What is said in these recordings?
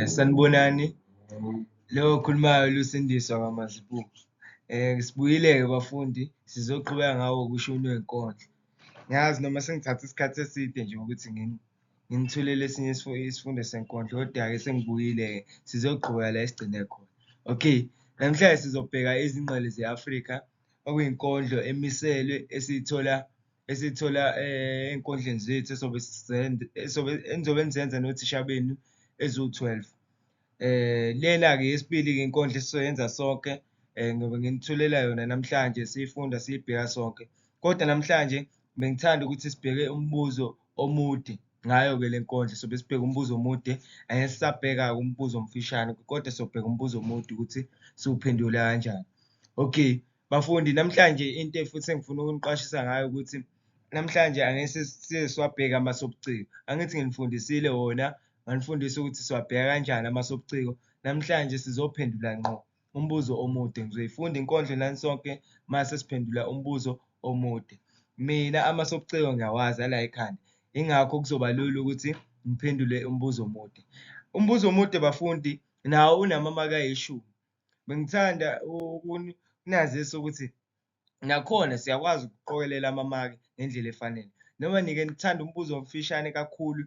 Sanibonani, lo okhulumayo Lusindiswa kaMazibuko. Sibuyile-ke bafundi sizoqhubeka ngawo ushuni wey'nkondlo. Ngiyazi noma sengithathe isikhathi eside nje ukuthi nginithulele esinye isifundo senkondlo, koda-ke sengibuyile-ke sizoqhubeka la esigcine khona. Okay, namhlanje sizobheka izingqwele ze-Afrika, okuyinkondlo emiselwe esiyithola esiyithola ey'nkondlweni zethu esobe esobe enizobe nizenza nothisha benu eziwu-12. Lena-ke eyesibili-ke inkondlo esizoyenza sonke ngobe nginithulela yona namhlanje siyifunda siyibheka sonke. Kodwa namhlanje bengithanda ukuthi sibheke umbuzo omude ngayo-ke le nkondlo sobe sibheke umbuzo omude, angeke sisabheka-ke umbuzo omfishane kodwa sobheka umbuzo omude ukuthi siwuphendula kanjani. Okay, bafundi namhlanje into futhi engifuna ukuniqwashisa ngayo ukuthi namhlanje angeke size siwabheke amasobuciko. Angithi nginifundisile wona, nganifundisa ukuthi siwabheka kanjani amasobuciko. Namhlanje sizophendula ngqo umbuzo omude. Ngizoyifunda inkondlo nani sonke mase siphendula umbuzo omude. Mina amasobuciko ngiyawazi ala ekhanda, yingakho kuzoba lula ukuthi ngiphendule umbuzo omude. Umbuzo omude bafundi nawo unamamaki ayishumi. Bengithanda ukunazisa ukuthi nakhona siyakwazi ukuqokelela amamaki ngendlela efanele. Noma nike nithanda umbuzo omfishane kakhulu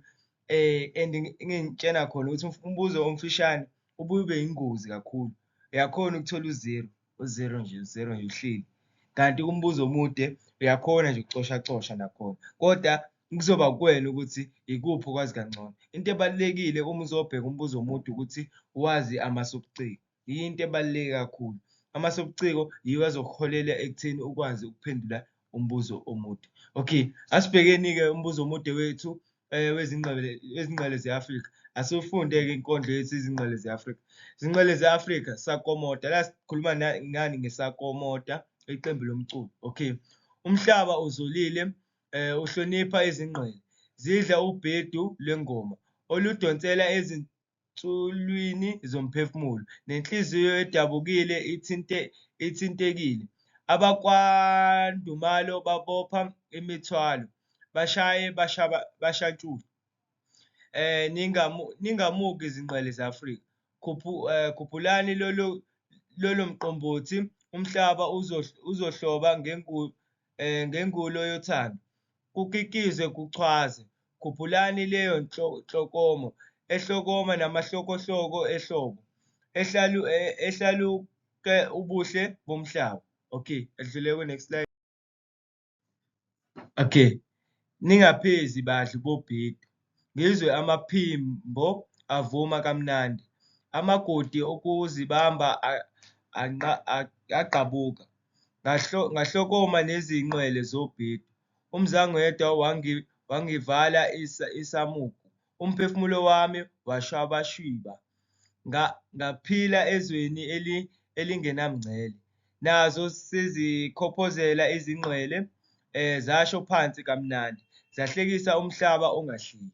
and ngingitshena khona ukuthi umbuzo omfishane ubuye ube yingozi kakhulu. Uyakhona ukuthola u-zero, u-zero nje, u-zero nje uhleli. Kanti kumbuzo omude uyakhona nje ukucoshacosha nakhona, kodwa kuzoba kuwena ukuthi ikuphi okwazi kangcono. Into ebalulekile uma uzobheka umbuzo omude ukuthi wazi amasobuciko. Yiyo into ebaluleke kakhulu. Amasobuciko yiwo azokuholela ekutheni ukwazi ukuphendula umbuzo omude. Okay, asibhekeni-ke umbuzo omude wethu wezingqele wezingqele ze-Afrika. Asiwufunde-ke inkondlo yethu izingqele ze-Afrika. Izingqele ze-Afrika Sakomota, la sikhuluma ngani ngeSakomota, iqembu lomculo. Okay, umhlaba uzolile uhlonipha izingqele, zidla ubhedu lwengoma oludonsela ezinsulwini zomphefumulo, nenhliziyo edabukile ithinte ithintekile. AbakwaNdumalo babopha imithwalo, bashaye bashaba bashantshule. Ningamuki zingqele ze-Afrika, khuphulani lolo lolo mqombothi, umhlaba uzohloba ngengulo yothando, kukikizwe kuchwaze. Khuphulani leyo nhlokomo ehlokoma namahlokohloko ehlobo, ehlaluke ubuhle bomhlaba. Okay, adlule ku-next slide. Okay, ningaphezi badli bobhedu, ngizwe amaphimbo avuma kamnandi, amagodi okuzibamba agqabuka, ngahlokoma nezinqwele zobhedu. Umzangedwa wangivala isamuku, umphefumulo wami washwabashwiba. Ngaphila ezweni elingenamngcele. Nazo sezikhophozela izingqwele, zasho phansi kamnandi, zahlekisa umhlaba ongahleki.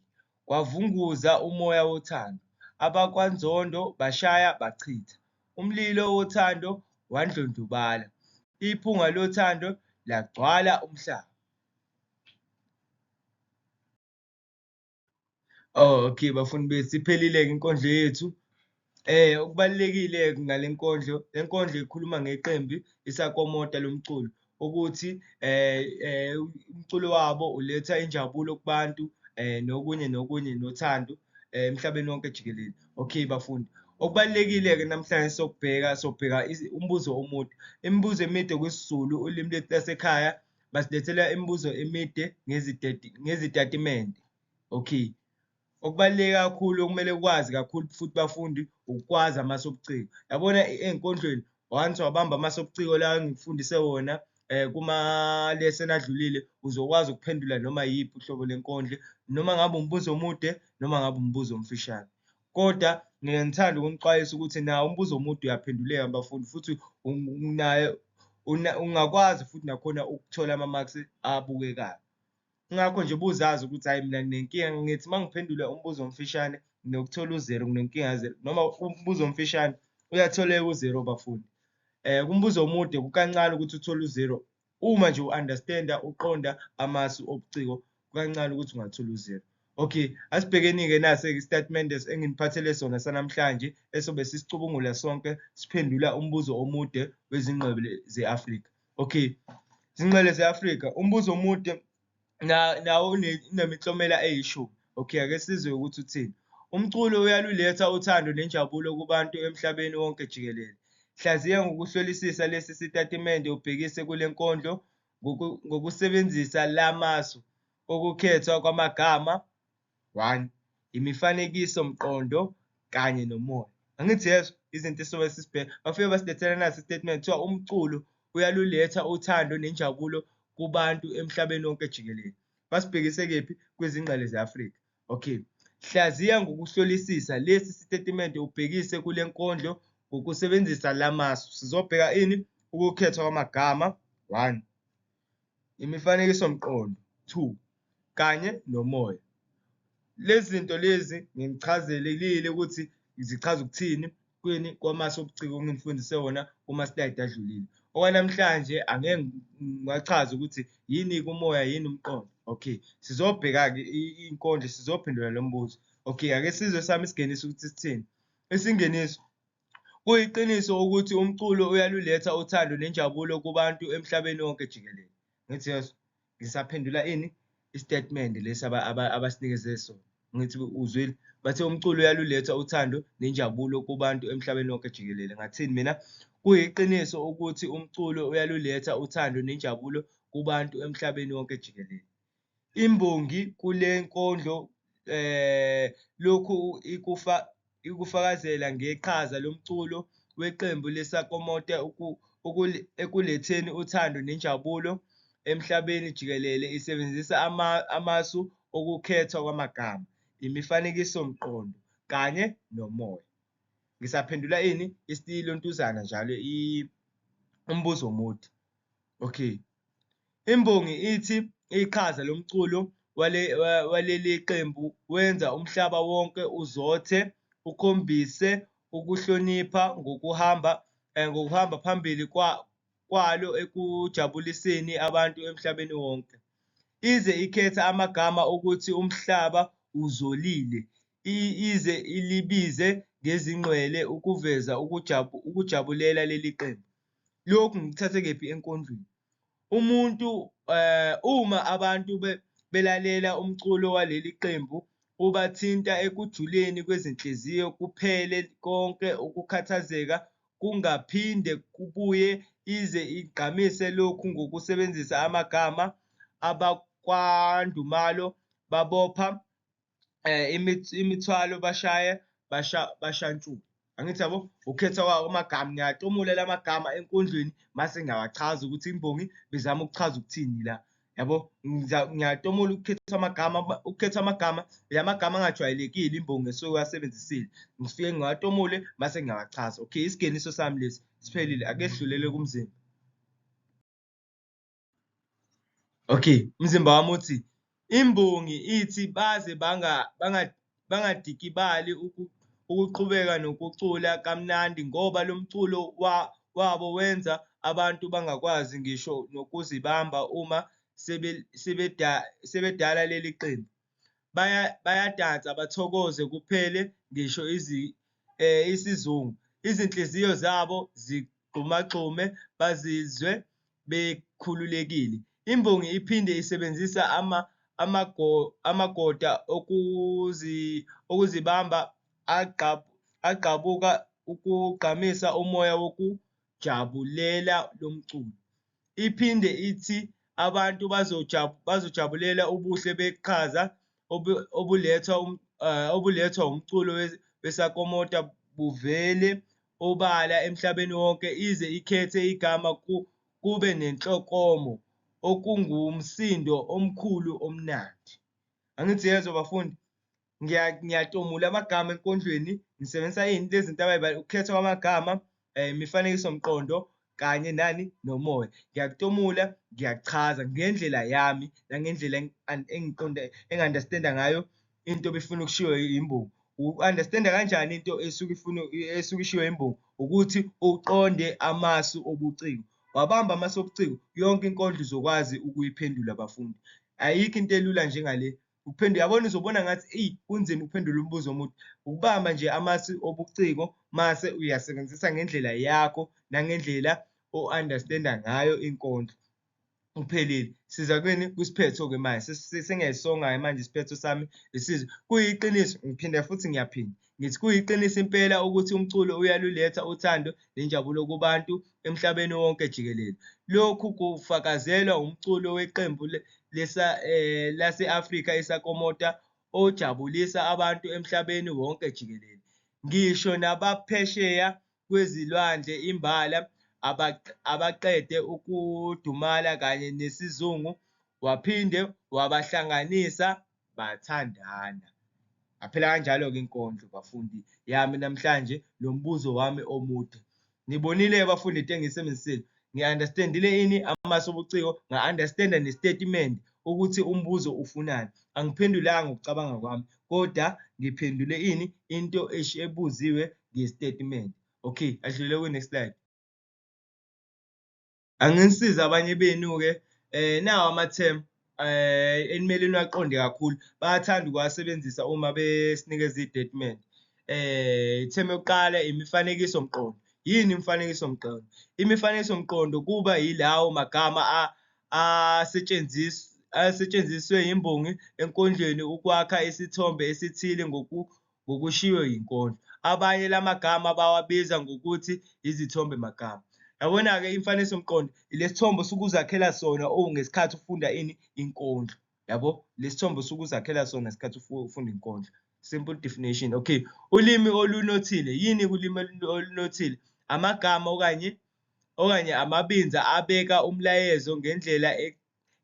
Kwavunguza umoya wothando, abakwaNzondo bashaya bachitha. Umlilo wothando wandlondlobala, iphunga lothando lagcwala umhlaba. Oh, okay bafundi bethu, iphelile-ke inkondlo yethu. Okubalulekile-ke ngale nkondlo, le nkondlo ikhuluma ngeqembu iSakomota lomculo ukuthi umculo wabo uletha injabulo kubantu nokunye nokunye nothando emhlabeni wonke jikelele. Okay bafundi, okubalulekile-ke namhlanje sokubheka sobheka umbuzo omude. Imibuzo emide kwisiZulu ulimi lwethu lasekhaya basilethela imibuzo emide ngezitatimende. Okay. Okubaluleke kakhulu okumele ukwazi kakhulu futhi bafundi ukwazi amasu obuciko. Yabona ey'nkondlweni once wabamba amasu obuciko la engikufundise wona kuma-lesson adlulile uzokwazi ukuphendula noma yiphi uhlobo lenkondlo noma ngabe umbuzo omude noma ngabe umbuzo omfishane. Kodwa ngiye ngithande ukunixwayisa ukuthi nawo umbuzo omude uyaphenduleka bafundi futhi naye ungakwazi futhi nakhona ukuthola ama-marks abukekayo. Ingakho nje ubuzazi ukuthi hhayi mina nginenkinga ngithi uma ngiphendula umbuzo omfishane nginokuthola u-zero nginenkinga ka-zero noma umbuzo omfishane uyatholeka u-zero bafundi. Kumbuzo omude kukancane ukuthi uthole u-zero uma nje u-understand-a uqonda amasu obuciko kukancane ukuthi ungathola u-zero. Okay, asibhekeni-ke nasi-ke isitatimende enginiphathele sona sanamhlanje esobe sisicubungula sonke siphendula umbuzo omude wezingqwele ze-Afrika. Okay, zingqwele ze-Afrika, umbuzo omude nawo unemiklomela eyishumi. Okay, ake sizwe ukuthi uthini. Umculo uyaluletha uthando nenjabulo kubantu emhlabeni wonke jikelele. Hlaziya ngokuhlolisisa lesi sitatimende ubhekise kule nkondlo ngokusebenzisa la masu okukhethwa kwamagama, one, imifanekiso mqondo kanye nomoya. Angithi yezwa izinto esobe sisibheka bafike basilethela nasi istatement kuthiwa umculo uyaluletha uthando nenjabulo kubantu emhlabeni wonke jikelele. Basibhekise kephi? Kwizingqele ze-Afrika. Okay. Hlaziya ngokuhlolisisa lesi sitatimende ubhekise kule nkondlo ngokusebenzisa la masu. Sizobheka ini? Ukukhethwa kwamagama, one. Imifanekisomqondo, 2 kanye nomoya. Lezi zinto lezi nginichazelelile ukuthi zichaza ukuthini kwini kwamasu obuciko enginifundise wona kuma-slide adlulile. Okwanamhlanje angeke ngiwachaze ukuthi yini-ke umoya yini umqondo. Okay, sizobheka-ke inkondlo sizophendula lo mbuzo. Okay, ake sizwe sami isingeniso ukuthi sithini. Isingeniso Kuyiqiniso ukuthi umculo uyaluletha uthando nenjabulo kubantu emhlabeni wonke jikelele. Ngithi yeso, ngisaphendula ini? Isitatimende lesi abasinikeze sona. Ngithi uzwile? Bathe umculo uyaluletha uthando nenjabulo kubantu emhlabeni wonke jikelele. Ngathini mina? Kuyiqiniso ukuthi umculo uyaluletha uthando nenjabulo kubantu emhlabeni wonke jikelele. Imbongi kule nkondlo lokhu ikufakazela ngeqhaza lomculo weqembu leSakomota ekuletheni uthando nenjabulo emhlabeni jikelele isebenzisa amasu okukhethwa kwamagama, imifanekisomqondo kanye nomoya. Ngisaphendula ini? Isilontuzana njalo umbuzo omude. Okay. Imbongi ithi iqhaza lomculo waleli qembu wenza umhlaba wonke uzothe, ukhombise ukuhlonipha ngokuhamba ngokuhamba phambili kwalo ekujabuliseni abantu emhlabeni wonke. Ize ikhetha amagama okuthi umhlaba uzolile, ize ilibize ngezingqwele ukuveza ukujabulela leli qembu. Lokhu ngikuthathe kephi enkondlweni? Umuntu uma abantu belalela umculo waleli qembu ubathinta ekujuleni kwezinhliziyo kuphele konke ukukhathazeka kungaphinde kubuye ize igqamise lokhu ngokusebenzisa amagama abakwaNdumalo babopha imithwalo bashaye bashantshule. Angithi yabo ukukhetha kwawo amagama ngiyatomula la magama enkondlweni mase ngiyawachaza ukuthi imbongi bezama ukuchaza ukuthini la. Yabo ngiyatomula ukukhetha amagama ukukhetha amagama la magama angajwayelekile imbongi esuke iwasebenzisile. Ngifike ngiwatomule mase ngiyawachaza. Okay, isingeniso sami lesi siphelile ake sidlulele kumzimba. Okay, umzimba wami uthi imbongi ithi baze bangadikibali ukuqhubeka nokucula kamnandi ngoba lo mculo wabo wenza abantu bangakwazi ngisho nokuzibamba uma sebedala leli qembu. Bayadansa bathokoze kuphele ngisho isizungu. Izinhliziyo zabo zigxumagxume bazizwe bekhululekile. Imbongi iphinde isebenzisa amagoda okuzibamba agqabuka ukugqamisa umoya wokujabulela lo mculo. Iphinde ithi abantu bazojabulela ubuhle beqhaza obulethwa umculo weSakomota buvele obala emhlabeni wonke ize ikhethe igama kube nenhlokomo okungumsindo omkhulu omnandi. Angithi yezwa bafundi, ngiyatomula amagama enkondlweni ngisebenzisa ini lezi zinto abayibali ukukhethwa kwamagama, imifanekiso mqondo kanye nani nomoya. Ngiyakutomula, ngiyakuchaza ngendlela yami nangendlela engiqonda engi-understand-a ngayo into ebifuna ukushiwo imbongi. U-understand-a kanjani into esuke ifuna esuke ishiwo imbongi? Ukuthi uqonde amasu obuciko. Wabamba amasu obuciko, yonke inkondlo uzokwazi ukuyiphendula bafundi. Ayikho into elula njengale. Ukuphendula, yabona uzobona ngathi eyi kunzima ukuphendula umbuzo omude. Ukubamba nje amasu obuciko mase uyasebenzisa ngendlela yakho nangendlela o-understand-a ngayo inkondlo. Kuphelile. Siza kweni? Kwisiphetho-ke manje sengiyayisonga-ke manje isiphetho sami isizwe. Kuyiqiniso ngiphinda futhi ngiyaphinda ngithi kuyiqiniso impela ukuthi umculo uyaluletha uthando nenjabulo kubantu emhlabeni wonke jikelele. Lokhu kufakazelwa umculo weqembu lase-Afrika iSakomota ojabulisa abantu emhlabeni wonke jikelele. Ngisho nabaphesheya kwezilwandle imbala abaqede ukudumala kanye nesizungu waphinde wabahlanganisa bathandana. Yaphela kanjalo-ke inkondlo bafundi yami namhlanje lo mbuzo wami omude. Nibonile-ke bafundi into engiyisebenzisile. Ngi-understand-ile ini amasu obuciko, nga-understand-a nesitatimende ukuthi umbuzo ufunani. Angiphendulanga ngokucabanga kwami kodwa ngiphendule ini into ebuziwe ngesitatimende. Okay, adlulele kwi-next slide. Anginisize abanye benu-ke nawa ama-term enimele niwaqonde kakhulu bayathanda ukuwasebenzisa uma besinikeza iy'tatimende. Ithemu yokuqala imifanekiso mqondo. Yini imifanekiso mqondo? Imifanekiso mqondo kuba yilawo magama asetshenziswa asetshenziswe yimbongi enkondlweni ukwakha isithombe esithile ngokushiwo yinkondlo. Abanye la magama bawabiza ngokuthi izithombe magama. Yabona-ke imfanisomqondo ile sithombe osuke uzakhela sona oh ngesikhathi ufunda ini inkondlo. Yabo? Le sithombe osuke uzakhela sona ngesikhathi ufunda inkondlo. Simple definition. Okay. Ulimi olunothile. Yini ulimi olunothile? Amagama okanye okanye amabinza abeka umlayezo ngendlela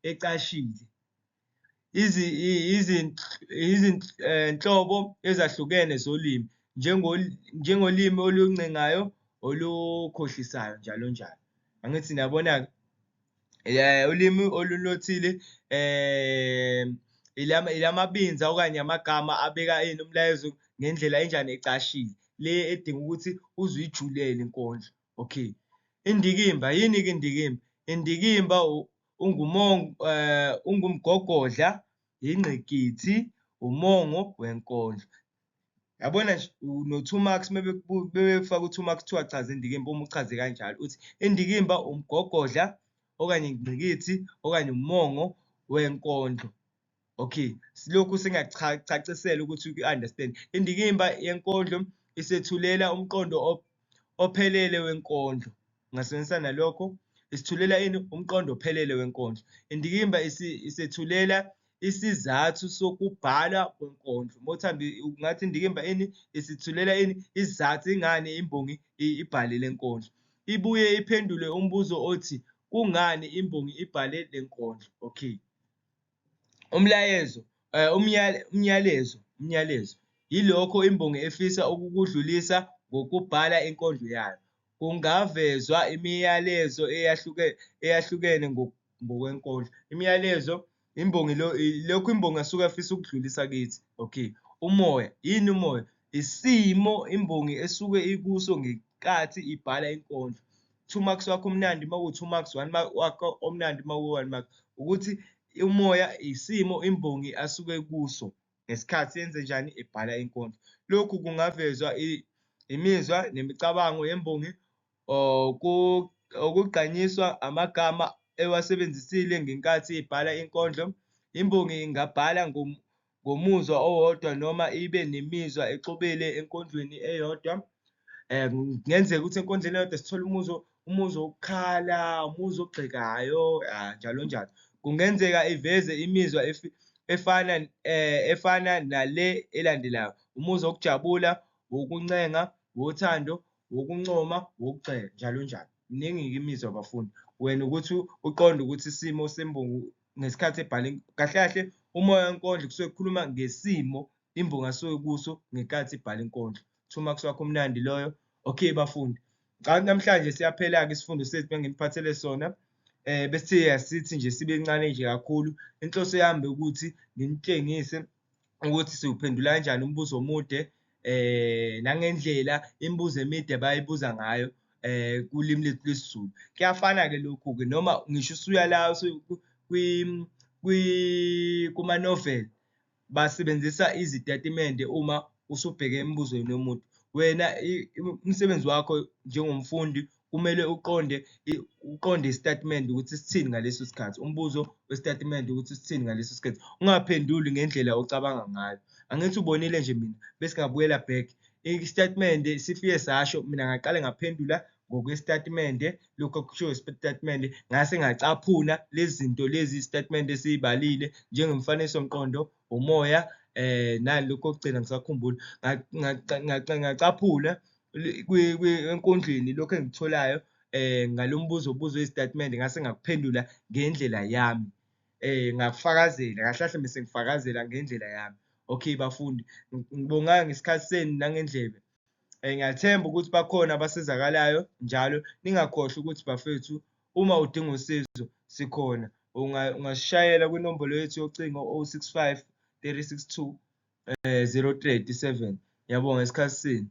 ecashile. Izinhlobo ezahlukene zolimi njengolimi oluncengayo, olukhohlisayo njalo njalo. Angithi niyabona-ke ulimi olunothile ilamabinza okanye amagama abeka ini umlayezo ngendlela enjani ecashile le edinga ukuthi uze uyijulele inkondlo. Okay, indikimba yini-ke indikimba? Indikimba ungumongo ungumgogodla, ingqikithi, umongo wenkondlo. Yabona nje no-two marks uma befaka u-two marks kuthiwa chaza indikimba uma uchaze kanjalo uthi indikimba umgogodla okanye ingqikithi okanye umongo wenkondlo. Okay, silokhu singachacisela ukuthi u-understand. Indikimba yenkondlo isethulela umqondo ophelele wenkondlo. Ungasebenzisa nalokho. Isithulela ini? Umqondo ophelele wenkondlo. Indikimba isethulela isizathu sokubhalwa kwenkondlo. Uma uthanda ungathi indikimba ini? Isithulela ini? Isizathu ingani imbongi ibhale le nkondlo. Ibuye iphendule umbuzo othi kungani imbongi ibhale le nkondlo. Okay. Umlayezo umyalezo umyalezo yilokho imbongi efisa ukukudlulisa ngokubhala inkondlo yayo. Kungavezwa imiyalezo eyahlukene ngokwenkondlo. Imiyalezo imbongi lokhu imbongi asuke afisa ukudlulisa kithi. Okay, umoya, yini umoya? Isimo imbongi esuke ikuso ngenkathi ibhala inkondlo. Two marks wakho omnandi uma kuwu-two marks, one mark wakho omnandi uma kuwu-one mark. Ukuthi umoya isimo imbongi asuke kuso ngesikhathi yenze njani ebhala inkondlo. Lokhu kungavezwa imizwa nemicabango yembongi okugqanyiswa amagama ewasebenzisile ngenkathi ibhala inkondlo. Imbongi ingabhala ngomuzwa owodwa noma ibe nemizwa exubile enkondlweni eyodwa. Kungenzeka ukuthi enkondlweni eyodwa sithole umuzwa, umuzwa wokukhala, umuzwa ogxekayo, njalo njalo. Kungenzeka iveze imizwa efana efana nale elandelayo, umuzwa wokujabula, wokuncenga, wothando, wokuncoma, wokugxeka, njalo njalo. Miningi-ke imizwa bafundi, wena ukuthi uqonde ukuthi isimo sembongi ngesikhathi ebhala kahle kahle umoya wenkondlo kusuke kukhuluma ngesimo imbongi asuke kuso ngenkathi ibhala inkondlo. Two marks wakho omnandi loyo. Okay bafundi, ngicabanga ukuthi namhlanje siyaphela-ke isifundo sethu benginiphathele sona. Bese asithi nje sibe ncane nje kakhulu. Inhloso yami ukuthi nginitshengise ukuthi siwuphendula kanjani umbuzo omude nangendlela imibuzo emide bayibuza ngayo kulimi lethu lwesiZulu. Kuyafana-ke lokhu-ke noma ngisho usuya la kuma-novel. Basebenzisa izitatimende uma usubheke emibuzweni yomuntu. Wena umsebenzi wakho njengomfundi kumele uqonde uqonde isitatimende ukuthi sithini ngaleso sikhathi, umbuzo wesitatimende ukuthi sithini ngaleso sikhathi, ungaphenduli ngendlela ocabanga ngayo. Angithi ubonile nje mina besingabuyela back, isitatimende sifike sasho mina ngaqale ngaphendula ngokwesitatimende lokhu okushiwo isitatimende ngase ngacaphuna lezi zinto lezi isitatimende esiyibalile njengomfanisomqondo, umoya nani lokhu kokugcina angisakhumbuli. Ngacaphuna enkondlweni lokhu engikutholayo ngalo mbuzo obuzwe isitatimende ngase ngakuphendula ngendlela yami. Ngakufakazela kahle kahle bese ngifakazela ngendlela yami. Okay bafundi, ngibonga ngesikhathi senu nangendlebe. Ngiyathemba ukuthi bakhona abasizakalayo njalo ningakhohlwa ukuthi bafethu uma udinga usizo sikhona. Ungasishayela kwinombolo yethu yocingo 065 362 0387. Ngiyabonga isikhathi senu.